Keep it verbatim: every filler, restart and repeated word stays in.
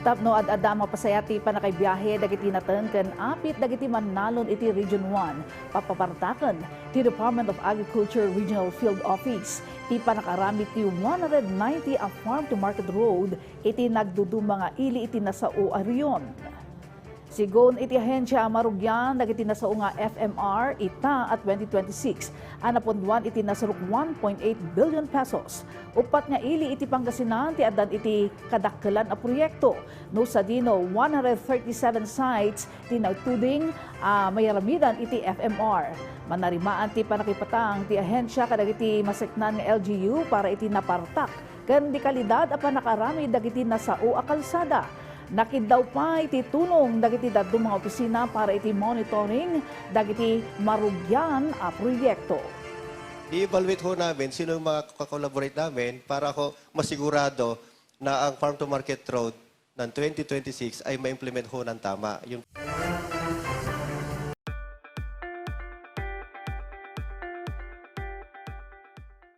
Tapno ad-adda a mapasaya ti pannakaibiahe dagiti nateng ken apit dagiti mannalon iti Region one, papapartaken ti Department of Agriculture Regional Field Office ti pannakaaramid ti one hundred ninety a farm to market road iti nagduduma nga ili iti nasao a rehion. Sigun iti ahensia, marugian dagiti nasao nga F M R ita a twenty twenty-six a napunduan iti nasurok one point eight billion pesos. Uppat nga ili iti Pangasinan ti addan iti kadakkelan a proyekto, no sadino, one hundred thirty-seven sites ti nagtuding a mayaramidan iti F M R. Manarimaan ti pannakipatang ti ahensia kadagiti maseknan nga L G U para iti napartak ken di kalidad a pannakaaramid dagiti nasao a kalsada. Nakiddaw pay ti tulong dagiti dadduma nga opisina para iti monitoring dagiti marugian a proyekto. I-evaluate ho namin sino yung mga kakolaborate namin para ho masigurado na ang farm to market road ng twenty twenty-six ay ma-implement ho ng tama. Yun.